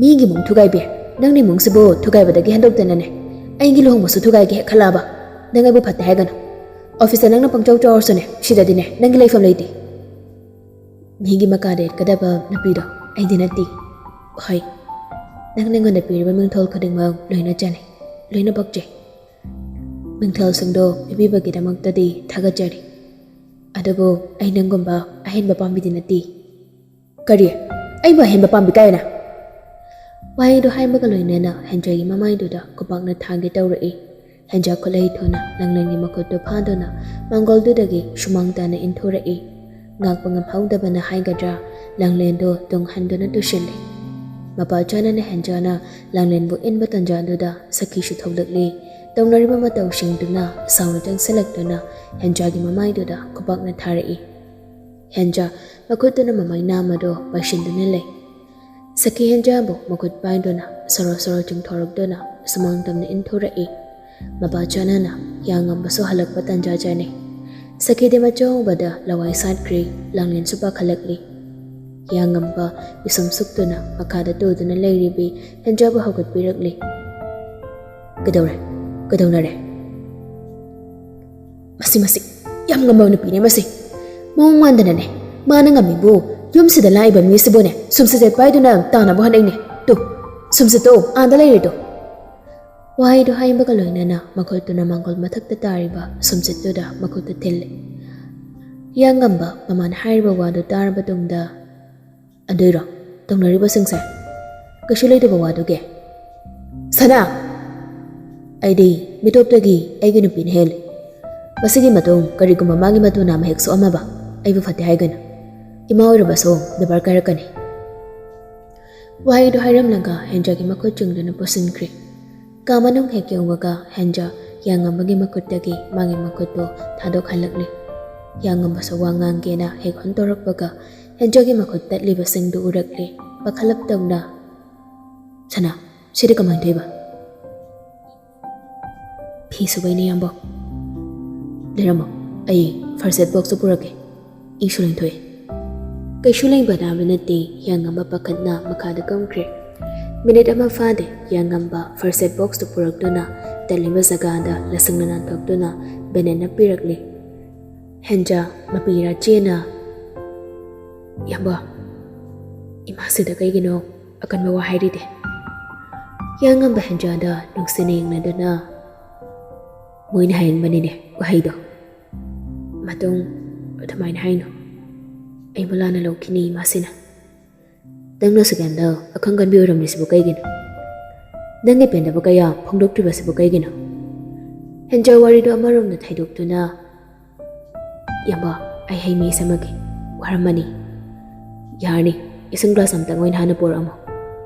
"ꯃꯤꯒꯤ ꯃꯑꯣꯡ ꯊꯨꯒꯥꯏꯕꯤ, ꯅꯪꯅ ꯏꯃꯨꯡꯁꯤꯕꯨ ꯊꯨꯒꯥꯏꯕꯗꯒꯤ ꯍꯟꯗꯣꯛꯇꯅꯅꯦ, ꯑꯩꯒꯤ ꯂꯨꯍꯣꯡꯕꯁꯨ ꯊꯨꯒꯥꯏꯒꯦ ꯍꯦꯛ ꯈꯜꯂꯛꯑꯕ? ꯅꯪ ꯑꯩꯕꯨ ꯐꯠꯇꯦ ꯍꯥꯏꯒꯅꯨ꯫ ꯑꯣꯐꯤꯁꯇ ꯅꯪꯅ ꯄꯪꯆꯧ ꯆꯧꯔꯁꯨꯅꯦ, ꯁꯤꯗꯗꯤꯅꯦ ꯅꯪꯒꯤ ꯂꯩꯐꯝ ꯂꯩꯇꯦ꯫ ꯃꯤꯒꯤ ꯃꯀꯥꯗ ꯌꯦꯠꯀꯗꯕ ꯅꯨꯄꯤꯗꯣ ꯑꯩꯗꯤ ꯅꯠꯇꯦ꯫ ꯍꯣꯏ, ꯅꯪꯅ ꯑꯩꯉꯣꯟꯗ ꯄꯤꯔꯤꯕ ꯃꯤꯡꯊꯣꯜ ꯈꯨꯗꯤꯡꯃꯛ ꯂꯣꯏꯅ ꯆꯥꯅꯩ, ꯂꯣꯏꯅ ꯄꯛꯆꯩ꯫ ꯃꯤꯡꯊꯣꯜꯁꯤꯡꯗꯣ ꯄꯤꯕꯤꯕꯒꯤꯗꯃꯛꯇꯗꯤ ꯊꯥꯒꯠꯆꯔꯤ꯫ ꯑꯗꯨꯕꯨ ꯑꯩ ꯅꯪꯒꯨꯝꯕ ꯑꯍꯦꯟꯕ ꯄꯥꯝꯕꯤꯗꯤ ꯅꯠꯇꯦ꯫ ꯀꯔꯤ? ꯑꯩꯕꯨ ꯑꯍꯦꯟꯕ ꯄꯥꯝꯕꯤ ꯀꯥꯏꯅ? ꯋꯥꯍꯩꯗꯨ ꯍꯥꯏꯕꯒ ꯂꯣꯏꯅꯅ ꯍꯦꯟꯖꯥꯒꯤ ꯃꯃꯥꯏꯗꯨꯗ ꯈꯨꯄꯥꯛꯅ ꯊꯥꯒꯦ ꯇꯧꯔꯛꯏ꯫ ꯍꯦꯟꯖꯥ ꯈꯨꯠꯂꯩ ꯊꯨꯅ ꯂꯥꯡꯂꯦꯟꯒꯤ ꯃꯈꯨꯠꯇꯨ ꯐꯥꯗꯨꯅ ꯃꯥꯡꯒꯣꯜꯗꯨꯗꯒꯤ ꯁꯨꯃꯥꯡ ꯇꯥꯅ ꯏꯟꯊꯣꯔꯛꯏ꯫ ꯉꯥꯛꯄ ꯉꯝꯍꯧꯗꯕꯅ ꯍꯥꯏꯒꯗ꯭ꯔꯥ, ꯂꯥꯡꯂꯦꯟꯗꯨ ꯇꯨꯡ ꯍꯟꯗꯨꯅ ꯇꯨꯁꯤꯜꯂꯤ꯫ ꯃꯄꯥ ꯆꯥꯅꯅ ꯍꯦꯟꯖꯥꯅ ꯂꯥꯡꯂꯦꯟꯕꯨ ꯏꯟꯕ ꯇꯟꯖꯥꯗꯨꯗ ꯁꯈꯤꯁꯨ ꯊꯣꯛꯂꯛꯂꯤ꯫ ꯇꯧꯅꯔꯤꯕ ꯃꯇꯧꯁꯤꯡꯗꯨꯅ ꯁꯥꯎꯅ ꯆꯪꯁꯤꯜꯂꯛꯇꯨꯅ ꯍꯦꯟꯖꯥꯒꯤ ꯃꯃꯥꯏꯗꯨꯗ ꯈꯨꯄꯥꯛꯅ ꯊꯥꯔꯛꯏ꯫ ꯍꯦꯟꯖꯥ ꯃꯈꯨꯠꯇꯨꯅ ꯃꯃꯩ ꯅꯥꯝꯃꯗꯨ ꯄꯥꯏꯁꯤꯟꯗꯨꯅ ꯂꯩ꯫ ꯁꯈꯤ ꯍꯦꯟꯖꯥꯕꯨ ꯃꯈꯨꯠ ꯄꯥꯏꯗꯨꯅ ꯁꯣꯔꯣ ꯁꯣꯔꯣ ꯆꯤꯡꯊꯣꯔꯛꯇꯨꯅ ꯁꯨꯃꯥꯡ ꯇꯝꯅ ꯏꯟꯊꯣꯔꯛꯏ꯫ ꯃꯄꯥ ꯆꯥꯅꯅ ꯍꯤꯌꯥꯡꯉꯝꯕꯁꯨ ꯍꯜꯂꯛꯄ ꯇꯟꯖꯥ ꯆꯥꯅꯩ꯫ ꯁꯈꯤꯗꯤ ꯃꯆꯧ ꯎꯕꯗ ꯂꯋꯥꯏ ꯁꯥꯠꯈ꯭ꯔꯦ, ꯂꯥꯡꯂꯦꯟꯁꯨ ꯄꯥꯈꯠꯂꯛꯂꯤ꯫ ꯍꯤꯌꯥꯡꯉꯝꯕ ꯄꯤꯁꯨꯝ ꯁꯨꯛꯇꯨꯅ ꯃꯈꯥꯗ ꯇꯨꯗꯨꯅ ꯂꯩꯔꯤꯕꯤ ꯍꯦꯟꯖꯥꯕꯨ ꯍꯧꯒꯠꯄꯤꯔꯛꯂꯤ꯫ "ꯀꯩꯗꯧꯔꯦ? ꯀꯩꯗꯧꯅꯔꯦ?" "ꯃꯁꯤ, ꯃꯁꯤ ꯌꯥꯝ ꯉꯝꯕ ꯅꯨꯄꯤꯅꯦ ꯃꯁꯤ꯫ ꯃꯑꯣꯡ ꯃꯥꯟꯗꯅꯅꯦ, ꯃꯥꯅ ꯉꯝꯃꯤꯕꯨ ꯌꯨꯝꯁꯤꯗ ꯂꯥꯛꯏꯕ ꯃꯤꯁꯤꯕꯨꯅꯦ ꯁꯨꯝꯁꯤꯠ ꯄꯥꯏꯗꯨꯅ ꯇꯥꯅꯕ ꯍꯣꯠꯅꯩꯅꯦ꯫ ꯇꯨ, ꯁꯨꯝꯁꯤꯠꯇꯣ ꯑꯥꯗ ꯂꯩꯔꯦꯗꯣ꯫" ꯋꯥꯍꯩꯗꯨ ꯍꯥꯏꯕꯒ ꯂꯣꯏꯅꯅ ꯃꯈꯨꯠꯇꯨꯅ ꯃꯥꯡꯒꯣꯜ ꯃꯊꯛꯇ ꯇꯥꯔꯤꯕ ꯁꯨꯝꯁꯤꯠꯇꯨꯗ ꯃꯈꯨꯠꯇꯨ ꯊꯤꯜꯂꯤ꯫ ꯍꯤꯌꯥꯡꯉꯝꯕ ꯃꯃꯥꯅ ꯍꯥꯏꯔꯤꯕ ꯋꯥꯗꯨ ꯇꯥꯔꯕ ꯇꯨꯡꯗ, "ꯑꯗꯨꯏꯔꯣ ꯇꯧꯅꯔꯤꯕꯁꯤꯡꯁꯦ? ꯀꯩꯁꯨ ꯂꯩꯇꯕ ꯋꯥꯗꯨꯒꯤ?" "ꯁꯅꯥ! ꯑꯩꯗꯤ ꯃꯤꯇꯣꯞꯇꯒꯤ ꯑꯩꯒꯤ ꯅꯨꯄꯤꯅ ꯍꯦꯜꯂꯤ꯫ ꯃꯁꯤꯒꯤ ꯃꯇꯨꯡ ꯀꯔꯤꯒꯨꯝꯕ ꯃꯥꯒꯤ ꯃꯇꯨ ꯅꯥꯝꯃ ꯍꯦꯛ ꯁꯣꯛꯑꯝꯃꯕ, ꯑꯩꯕꯨ ꯐꯠꯇꯦ ꯍꯥꯏꯒꯅꯨ꯫ ꯏꯃꯥ ꯑꯣꯏꯔꯕꯁꯨ ꯗꯕꯔ ꯀꯥꯏꯔꯛꯀꯅꯤ꯫" ꯋꯥꯍꯩꯗꯨ ꯍꯥꯏꯔꯝꯂꯒ ꯍꯦꯟꯖꯥꯒꯤ ꯃꯈꯨꯠ ꯆꯤꯡꯗꯨꯅ ꯄꯨꯁꯤꯟꯈ꯭ꯔꯦ꯫ ꯀꯥ ꯃꯅꯨꯡ ꯍꯦꯛ ꯌꯧꯕꯒ ꯍꯦꯟꯖꯥ ꯍꯤꯌꯥꯡꯉꯝꯕꯒꯤ ꯃꯈꯨꯠꯇꯒꯤ ꯃꯥꯒꯤ ꯃꯈꯨꯠꯇꯨ ꯊꯥꯗꯣꯛꯍꯜꯂꯛꯂꯤ꯫ ꯍꯤꯌꯥꯡꯉꯝꯕꯁꯨ ꯋꯥ ꯉꯥꯡꯒꯦꯅ ꯍꯦꯛ ꯍꯣꯟꯗꯣꯔꯛꯄꯒ ꯍꯦꯟꯖꯥꯒꯤ ꯃꯈꯨꯠ ꯇꯠꯂꯤꯕꯁꯤꯡꯗꯨ ꯎꯔꯛꯂꯦ꯫ ꯄꯥꯈꯠꯂꯞ ꯇꯧꯅ, "ꯁꯅꯥ, ꯁꯤꯗꯤ ꯀꯃꯥꯏꯅ ꯇꯧꯏꯕ?" "ꯐꯤ ꯁꯨꯕꯩꯅꯦ, ꯏꯌꯥꯝꯕ꯫" "ꯂꯩꯔꯝꯃꯣ, ꯑꯩ ꯐꯥꯔꯁ ꯑꯦꯗ ꯕꯣꯛꯁꯇꯨ ꯄꯨꯔꯛꯀꯦ, ꯏꯁꯨ ꯂꯦꯡꯊꯣꯛꯑꯦ꯫" ꯀꯩꯁꯨ ꯂꯩꯕ ꯑꯅꯥꯕ ꯅꯠꯇꯦ, ꯍꯤꯌꯥꯡꯉꯝꯕ ꯄꯥꯈꯠꯅ ꯃꯈꯥꯗ ꯀꯨꯝꯈ꯭ꯔꯦ꯫ ꯃꯤꯅꯤꯠ ꯑꯃ ꯐꯥꯗꯦ, ꯌꯥꯉꯝꯕ first aid boxꯇꯨ ꯄꯨꯔꯛꯇꯨꯅ ꯇꯜꯂꯤꯕ ꯖꯒꯥꯗ ꯂꯁꯪꯅ ꯅꯥꯟꯊꯣꯛꯇꯨꯅ ꯕꯦꯅꯦꯠꯅ ꯄꯤꯔꯛꯂꯦ꯫ ꯍꯦꯟꯖꯥ ꯃꯄꯤꯔꯥ ꯆꯦꯅ, "ꯏꯌꯥꯝꯕ, ꯏꯃꯥꯁꯤꯗ ꯀꯩꯒꯤꯅꯣ ꯑꯀꯟꯕ ꯋꯥ ꯍꯥꯏꯔꯤꯗꯤ?" ꯌꯥꯉꯝꯕ ꯍꯦꯟꯖꯥꯗ ꯅꯨꯡꯁꯤꯅ ꯌꯦꯡꯅꯗꯨꯅ, "ꯃꯣꯏꯅ ꯍꯥꯏꯍꯟꯕꯅꯤꯅꯦ ꯋꯥꯍꯩꯗꯣ꯫ ꯃꯇꯨꯡ ꯑꯗꯨꯃꯥꯏꯅ ꯍꯥꯏꯅꯣ꯫ ꯑꯩꯕꯨ ꯂꯥꯟꯅ ꯂꯧꯈꯤꯅꯤ ꯏꯃꯥꯁꯤꯅ꯫ ꯅꯪꯅ ꯁꯨꯀꯦꯟꯗ ꯑꯈꯪ ꯀꯟꯕꯤ ꯑꯣꯏꯔꯝꯂꯤꯁꯤꯕꯨ ꯀꯩꯒꯤꯅꯣ? ꯅꯪꯒꯤ ꯄꯦꯟꯗꯕ ꯀꯌꯥ ꯐꯣꯡꯗꯣꯛꯇ꯭ꯔꯤꯕꯁꯤꯕꯨ ꯀꯩꯒꯤꯅꯣ?" ꯍꯦꯟꯖꯥ ꯋꯥꯔꯤꯗꯨ ꯑꯃꯔꯣꯝꯗ ꯊꯩꯗꯣꯛꯇꯨꯅ, "ꯏꯌꯥꯝꯕ, ꯑꯩ ꯍꯩ ꯃꯍꯤ ꯁꯦꯝꯃꯒꯦ꯫ ꯋꯥꯔꯝꯃꯅꯤ꯫ ꯌꯥꯔꯅꯤ, ꯏꯁꯤꯡ ꯒ꯭ꯂꯥꯁ ꯑꯃꯇꯪ ꯑꯣꯏꯅ ꯍꯥꯟꯅ ꯄꯨꯔꯛꯑꯝꯃꯣ꯫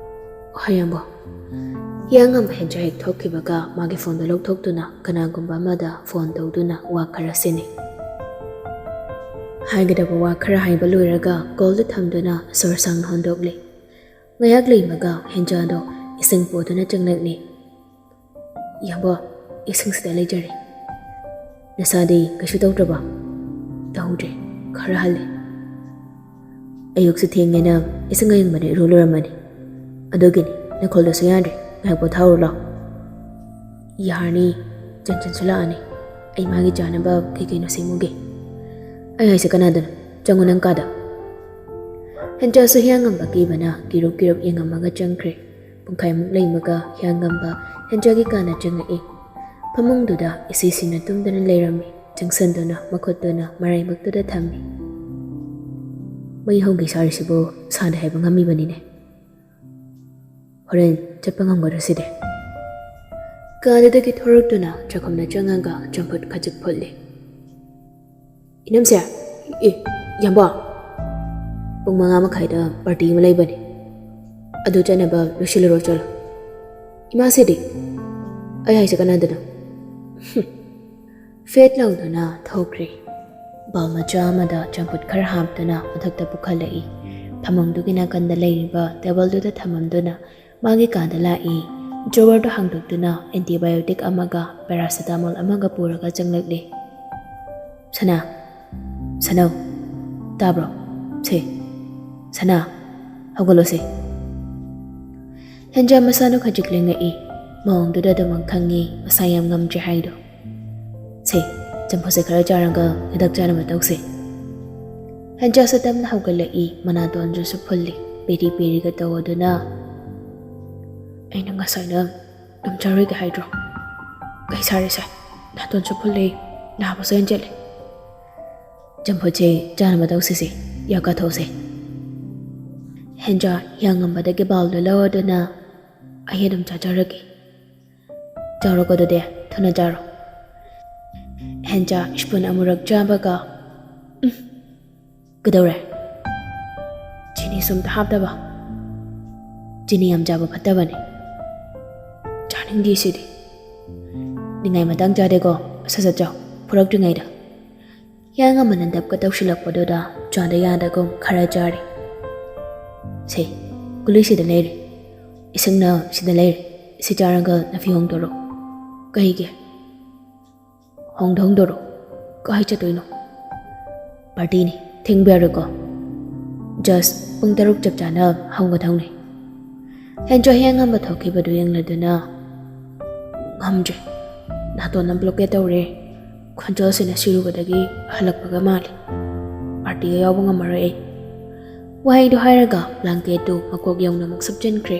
ꯍꯣꯏ, ꯏꯌꯥꯝꯕ꯫" ꯌꯥꯉꯝꯕ ꯍꯦꯟꯖꯥ ꯍꯦꯛ ꯊꯣꯛꯈꯤꯕꯒ ꯃꯥꯒꯤ ꯐꯣꯟꯗꯨ ꯂꯧꯊꯣꯛꯇꯨꯅ ꯀꯅꯥꯒꯨꯝꯕ ꯑꯃꯗ ꯐꯣꯟ ꯇꯧꯗꯨꯅ ꯋꯥ ꯈꯔ ꯁꯤꯟꯅꯩ꯫ ꯍꯥꯏꯒꯗꯕ ꯋꯥ ꯈꯔ ꯍꯥꯏꯕ ꯂꯣꯏꯔꯒ ꯀꯣꯜꯗꯨ ꯊꯝꯗꯨꯅ ꯁꯣꯔ ꯁꯥꯡꯅ ꯍꯣꯟꯗꯣꯛꯂꯦ꯫ ꯉꯥꯏꯍꯥꯛ ꯂꯩꯕꯒ ꯍꯦꯟꯖꯥꯗꯣ ꯏꯁꯤꯡ ꯄꯨꯗꯨꯅ ꯆꯪꯂꯛꯂꯦ꯫ "ꯏꯌꯥꯝꯕ, ꯏꯁꯤꯡꯁꯤꯗ ꯂꯩꯖꯔꯦ꯫ ꯅꯁꯥꯗꯤ ꯀꯩꯁꯨ ꯇꯧꯗ꯭ꯔꯕ?" "ꯇꯧꯗ꯭ꯔꯦ, ꯈꯔ ꯍꯜꯂꯦ꯫ ꯑꯌꯨꯛꯁꯨ ꯊꯦꯡꯉꯦꯅ ꯏꯁꯤꯡ ꯑꯌꯤꯡꯕꯅ ꯏꯔꯨ ꯂꯨꯔꯝꯕꯅꯤ꯫ ꯑꯗꯨꯒꯤꯅꯤ, ꯅꯈꯣꯜꯗꯨꯁꯨ ꯌꯥꯗ꯭ꯔꯦ꯫ ꯉꯥꯏꯍꯥꯛ ꯄꯣꯊꯥꯔꯨ ꯂꯥꯎ꯫" "ꯌꯥꯔꯅꯤ, ꯆꯟꯆꯟꯁꯨ ꯂꯥꯛꯑꯅꯤ꯫ ꯑꯩ ꯃꯥꯒꯤ ꯆꯥꯅꯕ ꯀꯩ ꯀꯩꯅꯣ ꯁꯦꯝꯃꯨꯒꯦ꯫" "ꯑꯩ ꯍꯥꯏꯁꯦ ꯀꯅꯥꯗꯅꯣ? ꯆꯪꯉꯨ ꯅꯪ ꯀꯥꯗ꯫" ꯍꯦꯟꯖꯥꯁꯨ ꯍꯤꯌꯥꯡꯉꯝꯕ ꯀꯤꯕꯅ ꯀꯤꯔꯨꯞ ꯀꯤꯔꯨꯞ ꯌꯦꯡꯉꯝꯃꯒ ꯆꯪꯈ꯭ꯔꯦ꯫ ꯄꯨꯡꯈꯥꯏꯃꯨꯛ ꯂꯩꯃꯒ ꯍꯤꯌꯥꯡꯉꯝꯕ ꯍꯦꯟꯖꯥꯒꯤ ꯀꯥꯗ ꯆꯪꯉꯛꯏ꯫ ꯐꯃꯨꯡꯗꯨꯗ ꯏꯁꯤ ꯁꯤꯅ ꯇꯨꯝꯗꯨꯅ ꯂꯩꯔꯝꯃꯤ꯫ ꯆꯪꯁꯟꯗꯨꯅ ꯃꯈꯨꯠꯇꯨꯅ ꯃꯔꯥꯏꯕꯛꯇꯨꯗ ꯊꯝꯃꯤ꯫ "ꯃꯩ ꯍꯧꯒꯦ ꯁꯥꯔꯤꯁꯤꯕꯨ ꯁꯥꯗꯦ ꯍꯥꯏꯕ ꯉꯝꯃꯤꯕꯅꯤꯅꯦ꯫ ꯍꯣꯔꯦꯟ ꯆꯠꯄ ꯉꯝꯒꯗ꯭ꯔꯣ ꯁꯤꯗꯤ?" ꯀꯥꯗꯨꯗꯒꯤ ꯊꯣꯔꯛꯇꯨꯅ ꯆꯥꯛꯈꯨꯝꯗ ꯆꯪꯉꯒ ꯆꯝꯐꯨꯠ ꯈꯖꯤꯛ ꯐꯨꯠꯂꯤ꯫ "ꯏꯅꯝꯁꯦ, ꯑꯦ, ꯏꯌꯥꯝꯕ, ꯄꯨꯡ ꯃꯉꯥ ꯃꯈꯥꯏꯗ ꯄꯥꯔꯇꯤ ꯑꯃ ꯂꯩꯕꯅꯦ꯫ ꯑꯗꯨ ꯆꯠꯅꯕ ꯂꯣꯏꯁꯤꯜꯂꯨꯔꯣ ꯆꯠꯂꯣ꯫" "ꯏꯃꯥꯁꯤꯗꯤ?" "ꯑꯩ ꯍꯥꯏꯁꯦ ꯀꯅꯥꯗꯅꯣ?" ꯍꯨꯝ꯫ ꯐꯦꯠ ꯂꯥꯎꯗꯨꯅ ꯊꯣꯛꯈ꯭ꯔꯦ꯫ ꯕꯥꯎꯜ ꯃꯆꯥ ꯑꯃꯗ ꯆꯝꯐꯨꯠ ꯈꯔ ꯍꯥꯞꯇꯨꯅ ꯃꯊꯛꯇ ꯄꯨꯈꯠꯂꯛꯏ꯫ ꯐꯃꯨꯡꯗꯨꯒꯤ ꯅꯥꯀꯟꯗ ꯂꯩꯔꯤꯕ ꯇꯦꯕꯜꯗꯨꯗ ꯊꯝꯃꯝꯗꯨꯅ ꯃꯥꯒꯤ ꯀꯥꯗ ꯂꯥꯛꯏ꯫ ꯗ꯭ꯔꯣꯋꯔꯗꯨ ꯍꯥꯡꯗꯣꯛꯇꯨꯅ ꯑꯦꯟꯇꯤꯕꯥꯏꯑꯣꯇꯤꯛ ꯑꯃꯒ ꯄꯦꯔꯥꯁꯤꯇꯥꯃꯣꯜ ꯑꯃꯒ ꯄꯨꯔꯒ ꯆꯪꯂꯛꯂꯦ꯫ "ꯁꯅꯥ, ꯁꯅꯧ, ꯇꯥꯕ꯭ꯔꯣ? ꯁꯦ, ꯁꯅꯥ, ꯍꯧꯒꯠꯂꯣꯁꯦ꯫" ꯍꯦꯟꯖꯥ ꯃꯁꯥꯅ ꯈꯖꯤꯛ ꯂꯦꯡꯉꯛꯏ꯫ ꯃꯑꯣꯡꯗꯨꯗ ꯑꯗꯨꯃꯛ ꯈꯪꯉꯤ ꯃꯁꯥ ꯌꯥꯝ ꯉꯝꯗ꯭ꯔꯦ ꯍꯥꯏꯗꯣ꯫ "ꯁꯦ, ꯆꯝꯐꯨꯠꯁꯦ ꯈꯔ ꯆꯥꯔꯒ ꯍꯤꯗꯥꯛ ꯆꯥꯅꯕ ꯇꯧꯁꯦ꯫" ꯍꯦꯟꯖꯥꯁꯨ ꯇꯞꯅ ꯍꯧꯒꯠꯂꯛꯏ, ꯃꯅꯥꯇꯣꯟꯗꯨꯁꯨ ꯐꯨꯜꯂꯤ, ꯄꯦꯔꯤ ꯄꯦꯔꯤꯒ ꯇꯧꯗꯨꯅ꯫ "ꯑꯩꯅ ꯉꯁꯥꯏꯅ ꯑꯗꯨꯝ ꯆꯥꯔꯣꯏꯒꯦ ꯍꯥꯏꯗ꯭ꯔꯣ? ꯀꯩ ꯁꯥꯔꯦꯁꯦ? ꯅꯥꯇꯣꯟꯁꯨ ꯐꯨꯜꯂꯤ, ꯅꯥꯕꯁꯨ ꯍꯦꯟꯖꯤꯜꯂꯤ꯫ ꯆꯝꯐꯨꯠꯁꯦ ꯆꯥꯅꯕ ꯇꯧꯁꯤꯁꯦ, ꯌꯥ ꯀꯥꯊꯣꯛꯁꯦ꯫" ꯍꯦꯟꯖꯥ ꯌꯥꯉꯝꯕꯗꯒꯤ ꯕꯥꯎꯜꯗꯣ ꯂꯧꯔꯗꯨꯅ, "ꯑꯩ ꯑꯗꯨꯝ ꯆꯥꯖꯔꯒꯦ꯫" "ꯆꯥꯔꯣꯀꯣ ꯑꯗꯨꯗꯤ, ꯊꯨꯅ ꯆꯥꯔꯣ꯫" ꯍꯦꯟꯖꯥ ꯁ꯭ꯄꯨꯟ ꯑꯃꯨꯔꯛ ꯆꯥꯕꯒ, "ꯎꯝ, ꯀꯩꯗꯧꯔꯦ? ꯆꯤꯅꯤꯁꯨ ꯑꯝꯇ ꯍꯥꯞꯇꯕ? ꯆꯤꯅꯤ ꯌꯥꯝ ꯆꯥꯕ ꯐꯠꯇꯕꯅꯦ꯫ ꯆꯥꯅꯤꯡꯗꯦ ꯁꯤꯗꯤ꯫ ꯅꯤꯡꯉꯥꯏ ꯃꯇꯥꯡ ꯆꯥꯗꯦꯀꯣ, ꯁꯠ ꯁꯠ ꯆꯥꯎ, ꯐꯨꯔꯛꯇ꯭ꯔꯤꯉꯩꯗ꯫" ꯍꯤꯌꯥꯡ ꯑꯃꯅ ꯗꯞꯀ ꯇꯧꯁꯤꯜꯂꯛꯄꯗꯨꯗ ꯆꯥꯗ ꯌꯥꯗꯒꯨꯝ ꯈꯔ ꯆꯥꯔꯦ꯫ "ꯁꯦ, ꯒꯨꯂꯤꯁꯤꯗ ꯂꯩꯔꯦ꯫ ꯏꯁꯤꯡꯅ ꯁꯤꯗ ꯂꯩꯔꯦ꯫ ꯁꯤ ꯆꯥꯔꯒ ꯅꯐꯤ ꯍꯣꯡꯗꯣꯔꯣ꯫" "ꯀꯩꯒꯤ?" "ꯍꯣꯡꯗ ꯍꯣꯡꯗꯣꯔꯣ꯫ ꯀꯥꯏ ꯆꯠꯇꯣꯏꯅꯣ?" "ꯄꯥꯔꯇꯤꯅꯤ, ꯊꯦꯡꯕ ꯌꯥꯔꯣꯏꯀꯣ꯫ ꯖꯁ ꯄꯨꯡ ꯇꯔꯨꯛ ꯆꯞ ꯆꯥꯅ ꯍꯧꯒꯗꯧꯅꯤ꯫" ꯍꯦꯟꯖꯥ ꯍꯤꯌꯥꯡ ꯑꯃ ꯊꯣꯛꯈꯤꯕꯗꯨ ꯌꯦꯡꯂꯗꯨꯅ, "ꯉꯝꯗ꯭ꯔꯦ, ꯅꯥꯇꯣꯟꯅ ꯕ꯭ꯂꯣꯀꯦꯠ ꯇꯧꯔꯦ꯫ ꯈꯣꯟꯖꯦꯜꯁꯤꯅ ꯁꯤꯔꯨꯕꯗꯒꯤ ꯍꯜꯂꯛꯄꯒ ꯃꯥꯜꯂꯤ꯫ ꯄꯥꯔꯇꯤꯒ ꯌꯥꯎꯕ ꯉꯝꯃꯔꯣꯏ ꯑꯩ꯫" ꯋꯥꯍꯩꯗꯨ ꯍꯥꯏꯔꯒ ꯕ꯭ꯂꯥꯡꯀꯦꯠꯇꯨ ꯃꯀꯣꯛ ꯌꯧꯅ ꯑꯃꯨꯛ ꯁꯨꯞꯆꯤꯟꯈ꯭ꯔꯦ꯫